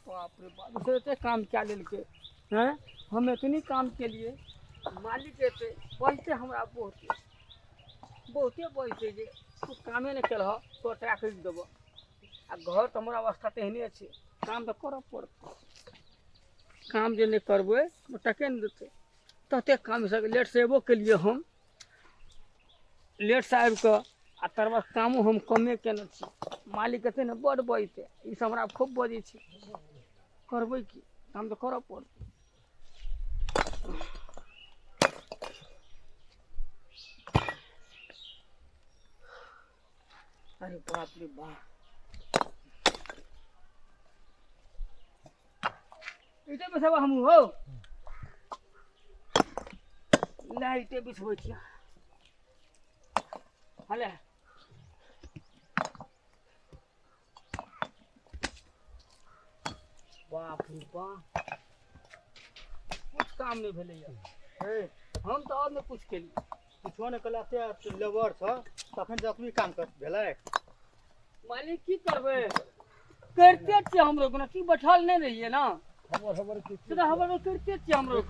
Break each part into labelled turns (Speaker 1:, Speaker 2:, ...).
Speaker 1: बाप रे बाप, दोसर एते काम कए लेलकै। हैं, हम एतनी काम केलिए, मालिक एते बजते हमरा बहुते बहुते बजते जे तू कामे नहि केलह, तो टाका करि देबह। आ घर तऽ हमर अवस्था तेहने छै, काम तऽ करऽ पड़तै। काम जे नहि करबै ओ टके नहि देतै। ततेक काम लेटसँ अयबो केलिए हम, लेटसँ आबि कऽ आ तकर बाद कामो हम कमे केने छी। मालिक एतै ने बड्ड बजतै, ई सब हमरा खूब बजै छै। करबै की, काम तऽ करऽ पड़तै। अरे बाप रे बाप, इटे बिछाबा हमहूँ हौ, ले इटे बिछबै छियै। हले बाप रे बाप, कुछ काम नहि भेलैया। हम तऽ आओर नहि कुछ केलियै,
Speaker 2: किछो नहि केलक। एते लेबर छ तखन जखनी काम कर भेलै।
Speaker 1: मालिक की करबै, करिते छियै हमरो, कोनो की बैठल नहि रहियै ने, से तऽ हमरो करिते छियै, हमरो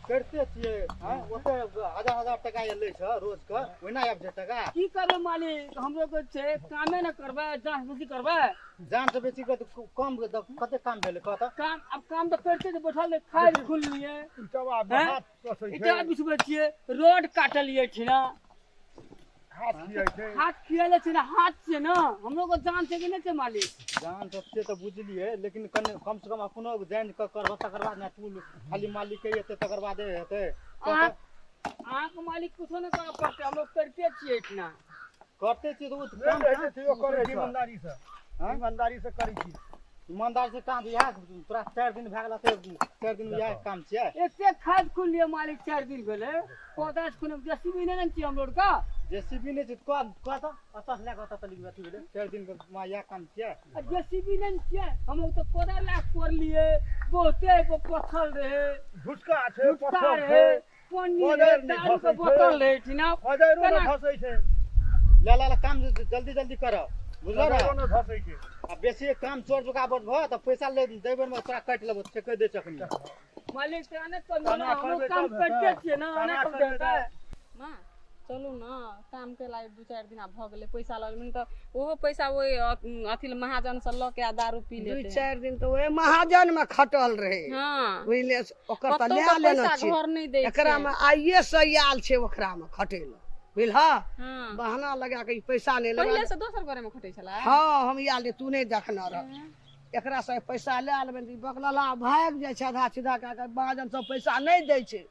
Speaker 2: करिते छियै। हँ, ओते हजार हजार टका लै छ रोज के, ओहिना आबि छै टका।
Speaker 1: की करबै मालिक, हमरो के छै कामे नहि करबै, जान बेसी करबै।
Speaker 2: जान से बेसी के कम कते काम भेलै कह तऽ?
Speaker 1: काम आब काम तऽ करिते छियै, बैठल नहि, खाइ खुललियै, ईटा बिछबै छियै, रोड काटलियै ठिना, हाथ खियाले छै ने, हाथ छै ने, हमरो के जान छै कि नहि छै मालिक?
Speaker 2: जान तऽ से तऽ बुझलियै, लेकिन कने कम से कम अपनो जानि कऽ करबह तकर बाद ने, तू खाली मालिक के एतै तकर बादे हेतै।
Speaker 1: अहाँके मालिक कुछो नहि करऽ पड़तै, हमलोग करिते छियै एहिठिना।
Speaker 2: करते छियै तऽ ओ
Speaker 3: काम ईमानदारी से, ईमानदारी से करै छी।
Speaker 2: ईमानदारी से काम इएह तोरा 4 दिन भए गेल, 4 दिन इएह काम छियै।
Speaker 1: एते खाद खुनलियै मालिक, 4 दिन भेलै कोदारि खुने, जेसीबी नहि ने छियै हमरो का।
Speaker 2: जेसीबी नहि छै कह कह तऽ ओतऽ लए कऽ ओतऽ तक अथी भेलै, 4 दिन के इएह काम छियै।
Speaker 1: आ जेसीबी नहि छियै हम तऽ कोदारि लए कऽ कोड़लियै, बहुते पत्थर रहै,
Speaker 3: झुटका छै,
Speaker 1: पत्थर रहै, पन्नी रहै, दारू के बोतल रहै ठीना,
Speaker 3: कोदारिओ नहि धसै छै।
Speaker 2: ले ले ले काम जल्दी जल्दी कर, बुझलो
Speaker 3: ने? धसै छै।
Speaker 2: आ बेसी काम चोर चुकावट भऽ तऽ पैसा ले दै बेर मे तोरा काटि लेबो, से कहि दै छै अखनी।
Speaker 1: मालिक तोरा नहि कहलहुँ ने, हमरो काम करिते छियै ने, एना कब देतै?
Speaker 4: माँ चलू ने, काम केला 2-4 दिन भऽ गेलै, पैसा लऽ लेबै तऽ ओहो पैसा ओहि अथी महाजनसँ लऽ के आ दारू पी लेतै।
Speaker 5: 2-4 दिन तऽ ओहि महाजनमे खटल रहै।
Speaker 4: हँ,
Speaker 5: बुझलियै, ओकर तऽ
Speaker 4: कतौ
Speaker 5: लए
Speaker 4: तऽ
Speaker 5: लेने
Speaker 4: पैसा
Speaker 5: छियै।
Speaker 4: घर नहि दै छै।
Speaker 5: एकरामे आइए से आयल छै ओकरामे खटै लए, बुझलह?
Speaker 4: हँ,
Speaker 5: बहाना लगा के ई पैसा नहि लेबै।
Speaker 4: पहिले से दोसर घरे मे खटै छलै।
Speaker 5: हँ, हम आयल रहियै, तू नहि देखने रह। एकरा से पैसा लए लेबै तऽ ई बकलला भागि जाइ छै आधा सीधा कए कऽ, महाजन सब पैसा नहि दै छै।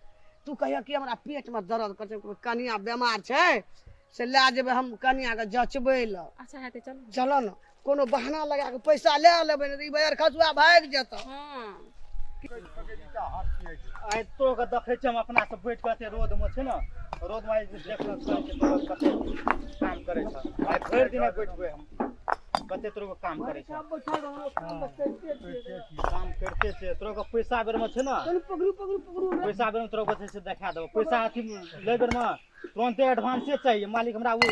Speaker 5: तू कहिया कि हमरा पेटमे दर्द करै छै, कनिया बेमार छै, से लए जेबै हम कनियाके जँचबै लए।
Speaker 4: अच्छा हेतै, चलू
Speaker 5: चलऽ ने, कोनो बहाना लगा कऽ पैसा लए लेबै ने तऽ ई बैर खसुआ भागि जेतौ।
Speaker 4: हँ,
Speaker 2: आइ तो के देखै छियै हम अपना से बैठ कऽ एते रौदमे छै ने, रौदमे आइ देखलक तोरा कते काम करै छ। आइ भरि दिन बैठबै हम, कते तोरो काम करै छ। काम करिते छियै, तोरो के पैसा बेरमे छै ने,
Speaker 1: पकड़ू पकड़ू पकड़ू,
Speaker 2: पैसा बेरमे तोरो के छै से देखा देबो। पैसा अथी लै बेरमे तुरन्ते एडवांसे चाहिए मालिक, हमरा ओ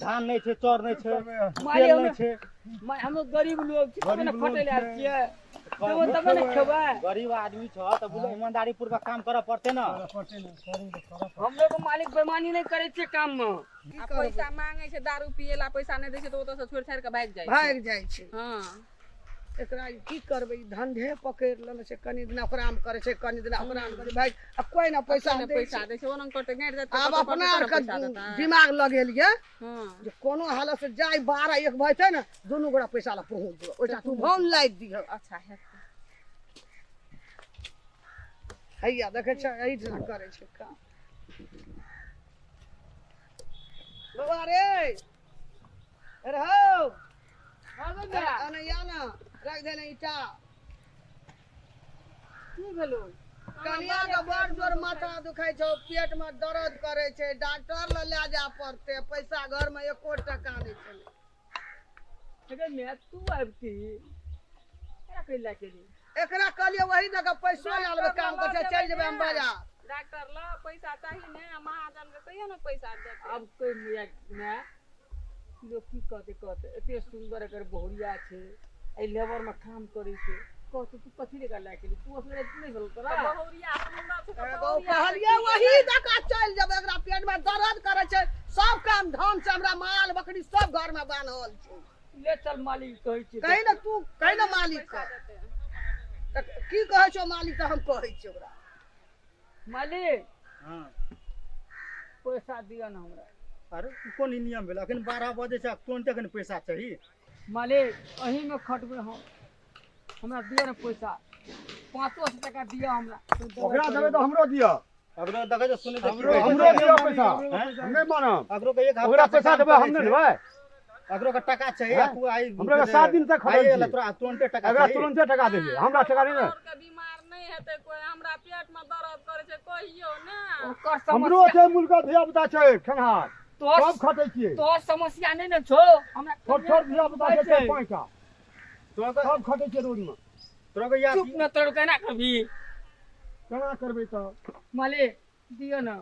Speaker 2: धान नहि छै, चाउर नहि छै, तेल नहि छै।
Speaker 1: हम गरीब लोग छी, तबे ने खटै लए आयल छियै, तबे ने खेबै।
Speaker 2: गरीब आदमी छ तऽ बुझ ईमानदारी पूर्वक काम करऽ पड़तै ने।
Speaker 1: हमरो के मालिक बेईमानी नहि करै छै काम मे।
Speaker 4: आ पैसा मांगे छै दारू पिए ला, पैसा नहि दै छै तऽ ओतऽ से छोड़ि छाड़ि कऽ भागि जाइ छै,
Speaker 5: भागि जाइ छै।
Speaker 4: हँ,
Speaker 5: एकरा की करबै, ई धंधे पकड़ि लेने छै, कनि दिना ओकरामे करै छै, कनि दिना ओकरामे करै छै, भागि आ कोइ ने पैसा
Speaker 4: पैसा
Speaker 5: दै
Speaker 4: पैसा
Speaker 5: छै।
Speaker 4: दै छै, ओना करतै गाँठि देतै,
Speaker 5: आब
Speaker 4: कतौ
Speaker 5: अपना
Speaker 4: करतै
Speaker 5: आरके
Speaker 4: तब ने पैसा देतै।
Speaker 5: दिमाग लगेलियै
Speaker 4: हँ,
Speaker 5: जे कोनो हालत से जाय 12-1 भजतै ने, दुनू गोटा पैसा लए पहुँच जेबै, ओहिठाम तू भौन लादि दिहऽ।
Speaker 4: अच्छा हेतै।
Speaker 5: हैया देखै छै एहिठाम करै छै काम। बौआ रे, अरे हौ, अनैया ने राखि देने ईटा।
Speaker 1: की भेलो?
Speaker 5: कनिया के बड़ जोर माथा दुखाइ छौ, पेट में दर्द करे छै, डॉक्टर लग लए जाय पड़तै, पैसा घर में एको टका नहि छलै।
Speaker 1: अरे मैं तू आबती एकरा कहि लए के लिए?
Speaker 5: एकरा कहलियै वही जगह पैसो लए लेबै, काम करै छै, चलि जेबै हम बाजार।
Speaker 4: डॉक्टर ल पैसा चाही ने, महाजन के कहियो ने पैसा देतै।
Speaker 1: आब कोइ माय लोग की कहते कहते, एते सुंदर एकर बहुरिया छै, एहि लेबर में काम करै छै, कहतो तू कथी ले लए के तू असगरे नहि भेल तोरा।
Speaker 4: बहुरिया सुन्दर छै तऽ
Speaker 5: एगो
Speaker 4: बहुरिया
Speaker 5: कहलियै वही दका चलि जेबै, एकरा पेट में दर्द करै छै। सब काम धाम से हमरा माल बकरी सब घर में बान्हल छै।
Speaker 1: ले चल मालिक कहै छी।
Speaker 5: कही ने तू, कही ने मालिक
Speaker 4: पैसा
Speaker 5: के।
Speaker 4: देतै।
Speaker 5: तऽ की कहै छौ मालिक? तऽ हम कहै छियै ओकरा।
Speaker 1: मालिक,
Speaker 2: हँ।
Speaker 1: पैसा दिअ ने हमरा।
Speaker 2: अरे, ई कोन नियम भेल? अखन 12 बजे छै, तुरन्ते अखन पैसा चाही?
Speaker 1: मालिक, एहिमे खटबै हम, हमरा दिअ ने पैसा, 500 टका दिअ हमरा।
Speaker 3: ओकरा देबै तऽ हमरो दिअ।
Speaker 2: अगरो देखै छै, सुनै छै, की
Speaker 3: हमरो
Speaker 2: कहै छै?
Speaker 3: हमरो दिअ पैसा।
Speaker 2: हैं?
Speaker 3: हम नहि मानब।
Speaker 2: अगरो के एक हफ्ता
Speaker 3: ओकरा
Speaker 2: से
Speaker 3: पैसा
Speaker 2: काम
Speaker 3: देबै, हम
Speaker 2: करै
Speaker 3: नहि
Speaker 2: छै।
Speaker 3: देबै।
Speaker 2: अगरो के टका चाही।
Speaker 3: हैं?
Speaker 2: आ तू आइ
Speaker 3: हमरा के 7 दिन तक खटल
Speaker 2: आइ एला
Speaker 3: छी।
Speaker 2: तोरा तुरन्ते टका
Speaker 3: एकरा
Speaker 2: चाही?
Speaker 3: तुरन्ते टका देबै, हमरा टका नहि ने।
Speaker 4: और के बीमार नहि हेतै कोइ, हमरा पेट में दर्द करै छै, कहियौ ने।
Speaker 1: ओकर
Speaker 3: हमरो
Speaker 1: समस्या
Speaker 3: छै, मुलका धिया पुता छै खेनहार,
Speaker 1: तोहर
Speaker 3: सब खटै छियै।
Speaker 1: तोहर समस्या नहि ने छौ हमरा।
Speaker 3: छोट छोट धिया पुता छै,
Speaker 1: छै।
Speaker 3: 4-5 टा।
Speaker 2: तोरा के
Speaker 3: सब खटै छियै रोडमे।
Speaker 2: तोरा के याद
Speaker 1: चुप न, तोर केना करबी?
Speaker 3: केना करबै तऽ?
Speaker 1: मालिक, दिअ ने।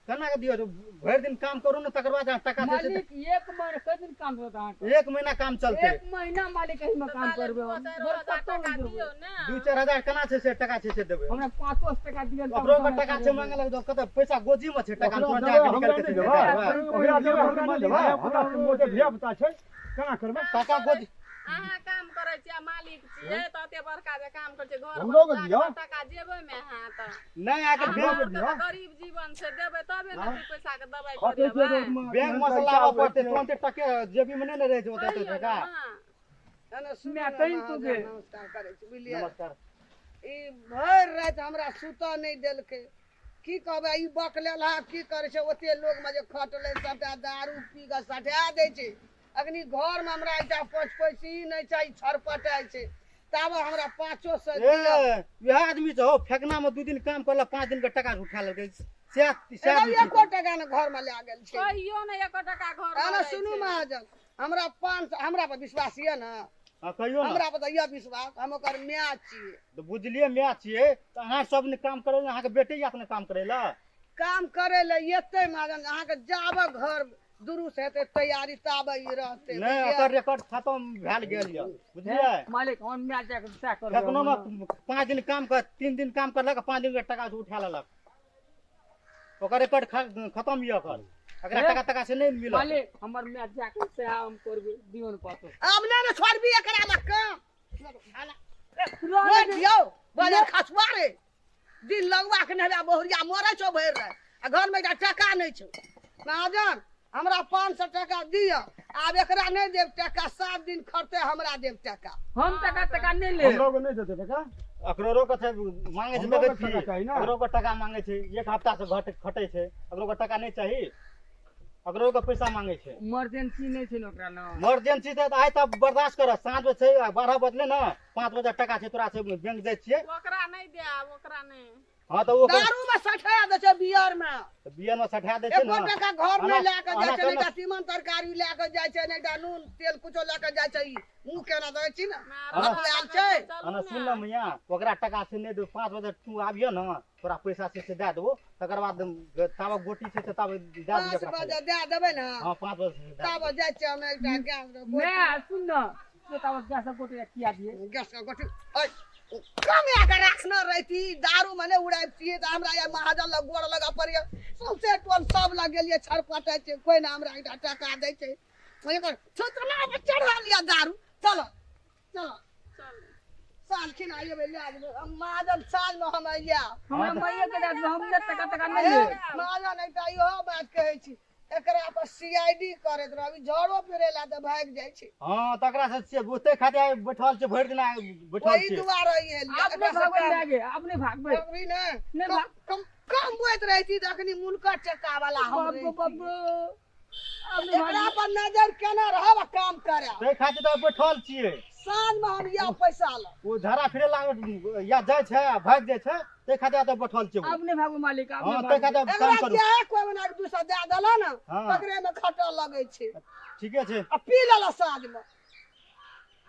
Speaker 2: केना के दियौ? भरि दिन काम करू ने, तकर बाद अहाँ टका दै छै।
Speaker 1: मालिक, एक महीना कई दिन काम करत अहाँके?
Speaker 2: तऽ एक महीना काम चलतै।
Speaker 1: एक महीना मालिक एहिमे काम करबै हम,
Speaker 4: दू
Speaker 1: घर
Speaker 4: चारि हजार
Speaker 1: कतौ
Speaker 4: टका
Speaker 1: नहि जेबै।
Speaker 4: दियौ ने।
Speaker 2: 2-4 हजार केना छै से टका छै से देबै?
Speaker 1: हमरा 500 टका दिअ ने।
Speaker 2: ओकरो के टका छै मांगे लगतो, कतऽ पैसा गोजी में छै टका?
Speaker 3: ओकरा
Speaker 2: तुरंत
Speaker 3: देबै,
Speaker 2: जाके
Speaker 3: हमरा
Speaker 2: निकालि के
Speaker 3: नहि
Speaker 2: दे
Speaker 3: देबै।
Speaker 2: देबै।
Speaker 3: ओकरा देबै, हमरा नहि देबै। हमरा मोटे धिया पुता छै, केना करबै?
Speaker 2: टका गोजी
Speaker 4: अहाँ काम करै छियै आ मालिक छियै तऽ एते बड़का जे काम करै छियै घर
Speaker 3: हमरो
Speaker 4: पर
Speaker 3: के
Speaker 4: जाके
Speaker 3: दियौ।
Speaker 4: तऽ टका जेबै मे अहाँ तऽ।
Speaker 2: नहि, आके
Speaker 4: हमरा
Speaker 2: बैंक
Speaker 4: आरके
Speaker 3: दियौ।
Speaker 4: तऽ गरीब जीवन छै, देबै तबे ने 2 पैसा के दबाइ
Speaker 3: खटै छियै
Speaker 4: करेबै।
Speaker 3: रोडमे।
Speaker 2: बैंक में से लाबऽ पड़तै, तुरन्ते टके जेबी में नहि ने रहै छै ओते ओते
Speaker 4: कहियौ
Speaker 2: टका।
Speaker 4: ने।
Speaker 5: ना, ना, सुनू
Speaker 1: मैं
Speaker 5: ने,
Speaker 1: कहीं तू
Speaker 5: महाजन,
Speaker 1: गे।
Speaker 5: नमस्कार करै छी, बुझलियै?
Speaker 2: नमस्कार।
Speaker 5: ई भरि राति हमरा सुतऽ नहि देलकै। की कहबै, ई बकलेल हा की करै छै? ओते लोगमे जे खटलै सबटा दारू पी कऽ सटा दै छै। अखनी घरमे हमरा एकटा पाँच पैसी नहि छै, ई छरपटाइ छै। ताबे हमरा 500
Speaker 2: ए
Speaker 5: दिअ।
Speaker 2: वएह आदमी छै हौ, फेकना में 2 दिन काम करलक, 5 दिन के टका उठा लेलकै, सएह सएह
Speaker 5: एगो
Speaker 2: आदमी छै।
Speaker 5: एको टका ने घरमे लए गेल छै।
Speaker 4: कहियो ने एको टका घर
Speaker 5: ना,
Speaker 4: मे
Speaker 5: ना,
Speaker 4: रहै
Speaker 5: सुनू
Speaker 4: छै।
Speaker 5: महाजन, हमरा 500, हमरा पर विश्वास यऽ ने?
Speaker 2: हँ, कहियौ ने।
Speaker 5: हमरा पर तऽ यऽ विश्वास, हम ओकर माय छियै।
Speaker 2: तऽ बुझलियै, माय छियै तऽ अहाँ सब ने काम करै लए, अहाँके बेटे आयत ने काम करै लए?
Speaker 5: काम करै लए एतै महाजन, अहाँके जाबऽ घर दुरुस्त हेतै तैयारी ताबे ई रहतै।
Speaker 2: नहि,
Speaker 5: बुझलियै?
Speaker 2: ओकर रिकॉर्ड खतम भेल गेल यऽ, बुझलियै?
Speaker 1: मालिक, हम माय जाके सएह करबै।
Speaker 2: फेकनो में 5 दिन काम कर, 3 दिन काम करलक, 5 दिन के टका उठा लेलक। ओकर रिकॉर्ड खतम यऽ ओकर। एकरा
Speaker 1: हे?
Speaker 2: टका टका से नहि मिलत।
Speaker 1: मालिक, हमर माय जाके सएह हम करबै, दियौ ने 500।
Speaker 5: आब नहि ने छोड़बी एकरा मे काम नहि दियौ। बाजार खसुआ रे, दिन लगवा के नहि बहुरिया मरै छौ भरि राति आ घरमे एकटा टका नहि छौ। महाजन, हमरा 500 टका दिअ। आब एकरा नहि देब टका, 7 दिन खरतै, हमरा देब टका।
Speaker 1: हम टका टका नहि लेब।
Speaker 3: हमरो के नहि देतै टका?
Speaker 2: अकरो के छै मांगे छै।
Speaker 3: हमरो
Speaker 2: देखै
Speaker 3: के टका
Speaker 2: छी।
Speaker 3: चाही ने।
Speaker 2: अकरो के टका मांगे छै, एक हफ्ता से घट खटै छै, अकरो के टका नहि चाही? अकरो के पैसा मांगे छै।
Speaker 1: इमरजेंसी नहि छै ने ओकरा ने।
Speaker 2: इमरजेंसी छै तऽ आइ तऽ बर्दाश्त कर, साँझ मे छै, 12 बजले ने, 5 बजे टका छै तोरा छै, बैंक जाइ छियै।
Speaker 4: ओकरा नहि देब, ओकरा नहि।
Speaker 2: हँ, तऽ ओकर
Speaker 5: दारू में सठा दै छै, बियर में।
Speaker 2: बियर में सठा दै छै
Speaker 5: एको
Speaker 2: ने।
Speaker 5: टका घर नहि लए कऽ जाइ
Speaker 2: अना
Speaker 5: छै, नहि
Speaker 2: केना-
Speaker 5: एकटा तीमन तरकारी लए कऽ जाइ छै, नहि एकटा नून तेल कुछो लए कऽ जाइ छै। ई मुँह केना दै छी ने? आयल छै।
Speaker 2: अना सुन ने मियाँ, ओकरा टका से नहि देबो। 5 बजे तू आबियह ने, तोरा पैसा छै से दए देबो। तकर बाद ताबे गोटी छै तऽ ताबे दए दिअ
Speaker 5: 5
Speaker 2: ओकरा।
Speaker 5: बजे दए देबै ने?
Speaker 2: हँ, 5 बजे से दए
Speaker 5: तब
Speaker 2: देबो।
Speaker 5: जाइ छियै हम एकटा गैस
Speaker 1: मैं सुन न, तो गैस गोटे किया दिए?
Speaker 5: गैस के गोटी ऐ, कम के रखने रहती, दारू में नहि उड़ाबतियै तऽ हमरा या महाजन लग गोर लगा पड़ियै। सौंसे टोल सब लग गेलियै, छरपटाइ छै, कोइ ने हमरा एकटा टका दै छै। एकर छतना पर चढ़ा लिअ दारू। चलो चलो, साँझ खिना अयबै, लए जेबै हम महाजन, साँझमे हम आयब।
Speaker 1: हमरा मैया के दए देबै, हम नहि टका टका नहि लेब।
Speaker 5: महाजन, एकटा इहो बात कहै छी, एकरा पर सीआईडी करैत रहब, झड़ो फिरे ला तऽ भागि जाइ छै।
Speaker 2: हँ, तकरा से छियै, ओते खातिर आइ बैठल छै, भरि दिन आइ बैठल
Speaker 5: ओहि
Speaker 2: छियै।
Speaker 5: दुआरे एलियै।
Speaker 1: आब नहि भागबै लए, आब नहि भागबै।
Speaker 5: भागबी ने?
Speaker 1: नहि
Speaker 5: कम
Speaker 1: भाग।
Speaker 5: कम कम बोइत रहै छी तऽ अखनी मुनकर चक्का वाला हम
Speaker 1: बाप
Speaker 5: रहै
Speaker 1: बाप
Speaker 5: छी।
Speaker 1: आब नहि
Speaker 5: एकरा
Speaker 1: भागबै।
Speaker 5: पर नजर केने रहब आ काम करे।
Speaker 2: ताहि खातिर तऽ बैठल छियै।
Speaker 5: साँझमे हम या पैसा ल
Speaker 2: ओ झड़ा फिरे लागल या जाइ छै आ भागि जाइ छै, ताहि खातिर एतऽ बैठल छियै।
Speaker 1: आब नहि भागू मालिक, आब
Speaker 2: हँ,
Speaker 1: नहि
Speaker 2: ताहि
Speaker 1: भागू।
Speaker 2: खातिर
Speaker 5: एकरा
Speaker 2: काम करू।
Speaker 5: जे कोइ बना के 200 दए देला ने, तकरे मे खटऽ लगै छै।
Speaker 2: ठीके छै।
Speaker 5: आ पी लेला साँझमे,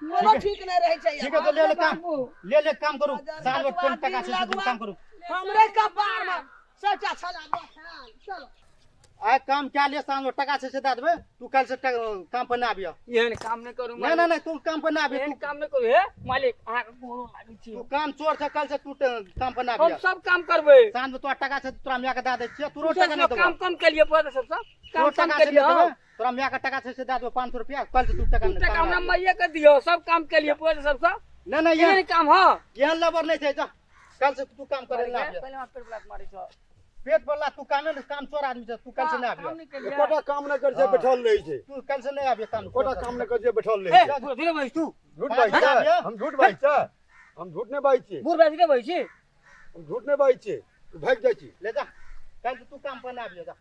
Speaker 5: कोनो ठीक नहि रहै छै।
Speaker 2: ठीक है, तऽ ले ले काम।
Speaker 1: भागू।
Speaker 2: ले ले, काम करू।
Speaker 5: हजार
Speaker 2: साँझमे
Speaker 5: बचवा
Speaker 2: कोन टका
Speaker 5: दिन
Speaker 2: छै से
Speaker 5: लगवा।
Speaker 2: काम करू।
Speaker 5: हमरे कपार मे सबटा छला बखान। चलो।
Speaker 2: आइ काम कए लिए, साँझ में टका छै से दए देबै। तू काल्हि से काम पर नहि आबिह।
Speaker 1: एहन काम नहि करू।
Speaker 2: नहि नहि नहि, तू काम पर नहि आबिह।
Speaker 1: एहन
Speaker 2: तू
Speaker 1: काम नहि करू हे मालिक, अहाँके गोरो लागै छी।
Speaker 2: तू काम चोर छै, काल्हि से तू काम पर नहि
Speaker 1: हम
Speaker 2: आबिह।
Speaker 1: सब काम करबै।
Speaker 2: साँझ में तोरा टका छै, तोरा माय के दए दै छियै। तोरो
Speaker 1: तू
Speaker 2: टका नहि
Speaker 1: सब काम
Speaker 2: देबौ।
Speaker 1: कम केलिए पर सब सब काम
Speaker 2: तोरो
Speaker 1: कम
Speaker 2: टका छै
Speaker 1: केलिए।
Speaker 2: नहि
Speaker 1: हम
Speaker 2: देबै। तोरा माय के टका छै से दए देबौ 500 रुपया। काल्हि से तू टका
Speaker 1: तू
Speaker 2: नहि
Speaker 1: टका
Speaker 2: काम
Speaker 1: हमरा
Speaker 2: नहि आबिह।
Speaker 1: मैया के दियौ, सब काम केलिए पर सब सब।
Speaker 2: नहि नहि,
Speaker 1: एहन
Speaker 2: एहन
Speaker 1: काम ह
Speaker 2: एहन लबर नहि छै। जा, काल्हि से तू काम करे नहि आबिह।
Speaker 1: पहिले हमरा पेट पर लात मारै छौ।
Speaker 2: पेट पर ला, तू कामे नहि, काम चोर आदमी छै। तू काल्हि से नहि
Speaker 1: काम
Speaker 2: आबिह।
Speaker 1: नहि केलिए।
Speaker 3: एकोटा काम नहि करै छै,
Speaker 2: हँ।
Speaker 3: बैठल रहै छै।
Speaker 2: तू काल्हि से नहि आबिह काम।
Speaker 3: एकोटा काम नहि करै छै, बैठल
Speaker 1: ए
Speaker 3: रहै छै।
Speaker 1: बुढ़ धीरे बैस तू।
Speaker 3: झूठ बाजै
Speaker 2: पाँच
Speaker 3: छै।
Speaker 2: हजार।
Speaker 3: हम झूठ बाजै छै? हम झूठ नहि बाजै छियै।
Speaker 1: बुढ़ धीरे बैस छी।
Speaker 3: हम झूठ नहि बाजै छियै, तू भागि जाइ छी।
Speaker 2: ले जा, काल्हि से तू काम पर नहि आबिह, जा।